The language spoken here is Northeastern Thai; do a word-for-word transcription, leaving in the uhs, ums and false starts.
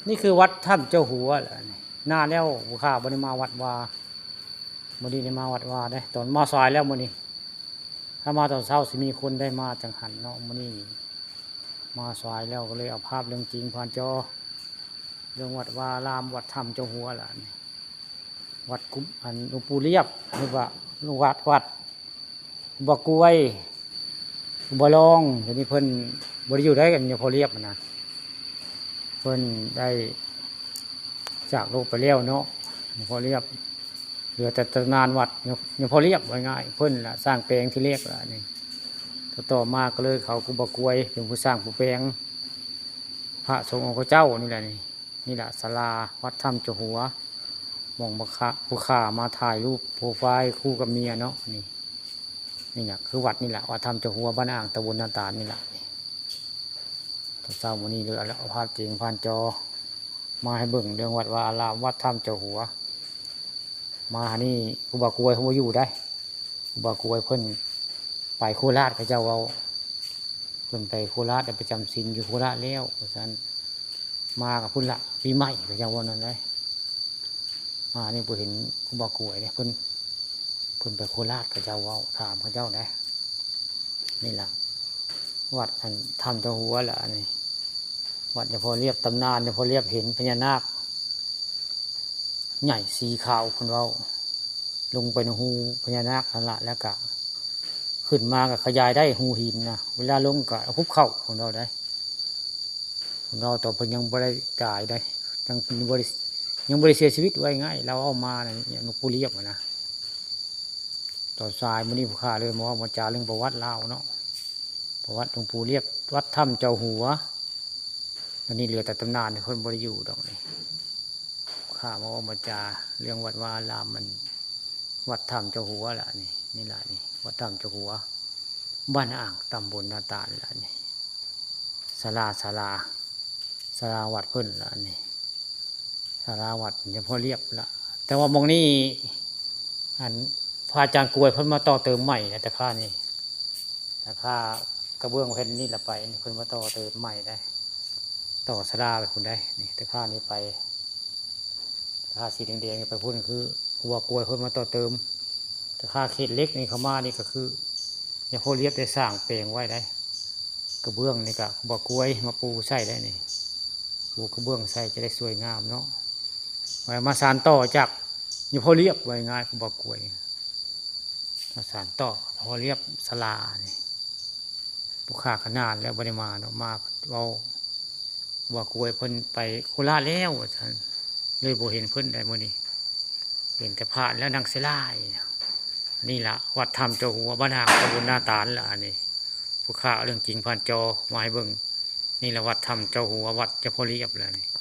นี่คือวัดถ้ำเจ้าหัวแหละนี่ นานแล้วผู้ข้าบ่ได้มาวัดวา มื้อนี้ได้มาวัดวาเด้ ตอนมาสายแล้วมื้อนี้ ถ้ามาตอนเช้าสิมีคนได้มาจังหันเนาะ มื้อนี้มาสายแล้วก็เลยเอาภาพเรื่องจริงผ่านจอ เรื่องวัดวาอาราม วัดถ้ำเจ้าหัวล่ะนี่ วัดกุม อันหลวงปู่เรียบ หรือว่าวัด วัด บ่กล้วย บ่ลอง เดี๋ยวนี้เพิ่นบ่ได้อยู่ได้กัน หลวงพ่อเรียบนะ เพิ่นได้จากโลกไปแล้วเนาะ หลวงพ่อเรียบ เหลือแต่ตำนานวัด หลวงพ่อเรียบ ว่าง่าย เพิ่นละสร้างแปลงที่แรกละนี่ ต่อต่อมาก็เลยเขาครูบากล้วย เป็นผู้สร้างผู้แปลง พระสงฆ์องค์เจ้านี่แหละนี่ นี่แหละศาลาวัดถ้ำเจ้าหัว หม่องบักคะ ผู้ข้ามาถ่ายรูปโปรไฟล์คู่กับเมียเนาะ นี่ นี่แหละคือวัดนี่แหละ วัดถ้ำเจ้าหัว บ้านอ่าง ตำบลนาตาลนี่แหละนี่ เช้ามื้อนี้เลยเอาภาพจริงผ่านจอ มาให้เบิ่งเรื่องวัดวาอาราม วัดถ้ำเจ้าหัว มานี่ครูบากล้วยเขาบ่อยู่ได้ ครูบากล้วยเพิ่นไปโคราช เขาเจ้าเว้า เพิ่นไปโคราช ไปจำศีลอยู่โคราชแล้ว ว่าซั่น มากับพุ่นละ ปีใหม่ เขาเจ้าเว้านั่นเลย มานี่บ่เห็นครูบากล้วยเด้ เพิ่น เพิ่นไปโคราช เขาเจ้าเว้า ถามเขาเจ้าได้ นี่ล่ะ วัดอันถ้ำเจ้าหัวล่ะอันนี้ วัดหลวงพ่อเรียบ ตำนานหลวงพ่อเรียบเห็นพญานาค ใหญ่สีขาวเพิ่นเว้า ลงไปในหูพญานาคนั่นละ แล้วก็ขึ้นมาก็ขยายได้หูหินนะ เวลาลงก็เอาหุบเข้าเพิ่นเว้าได้ เพิ่นเว้าตอนเพิ่นยังบ่ได้ตายได้ ยังบ่ได้ ยังบ่ได้เสียชีวิต ว่าง่าย เราเอามานั่นเนี่ย หลวงปู่เรียบอะนะ ตอนสายมื้อนี้ผู้ข้าเลยมาเว้ามาจาเรื่องประวัติลาวเนาะ ประวัติหลวงปู่เรียบ วัดถ้ำเจ้าหัว อันนี้เหลือแต่ตำนาน เพิ่นบ่ได้อยู่ดอกนี่ ข้ามาเว้ามาจาเรื่องวัดวาอาราม มันวัดถ้ำเจ้าหัวล่ะนี่ นี่ล่ะนี่ วัดถ้ำเจ้าหัว บ้านอ่าง ตำบลนาตาลล่ะนี่ ศาลา ศาลา ศาลาวัดเพิ่นล่ะนี่ ศาลาวัดหลวงพ่อเรียบล่ะ แต่ว่าหม่องนี้ อันพระอาจารย์กล้วยเพิ่นมาต่อเติมใหม่นะ แต่ข้านี่ แต่ข้ากระเบื้องแผ่นนี้ละไป นี่เพิ่นมาต่อเติมใหม่ได้ ต่อศาลาไปพุ้นได้ นี่ แต่ข้านี่ไป แต่ข้าสีแดงๆนี่ไปพุ้น คือครูบากล้วยเพิ่นมาต่อเติม แต่ข้าเขตเหล็กนี่เข้ามานี่ก็คือ หลวงพ่อเรียบได้สร้างแปลงไว้ได้ กระเบื้องนี่ก็ครูบากล้วยมาปูใส่ได้นี่ ปูกระเบื้องใส่จะได้สวยงามเนาะ ไว้มาสานต่อจากหลวงพ่อเรียบ ว่าง่าย ครูบากล้วย มาสานต่อหลวงพ่อเรียบศาลานี่ ผู้ข้าก็นานแล้วบ่ได้มาเนาะ มาเว้า ครูบากล้วยเพิ่นไปโคราชแล้ว ว่าซั่น เลยบ่เห็นเพิ่นได้มื้อนี้ เห็นแต่ผ่านแล้ว นั่งเสียหลาย นี่ล่ะ วัดถ้ำเจ้าหัว บ้านอ่าง ตำบลนาตาลล่ะอันนี้ ผู้ข้าเอาเรื่องจริงผ่านจอมาให้เบิ่ง นี่ล่ะ วัดถ้ำเจ้าหัว วัดหลวงพ่อเรียบล่ะนี่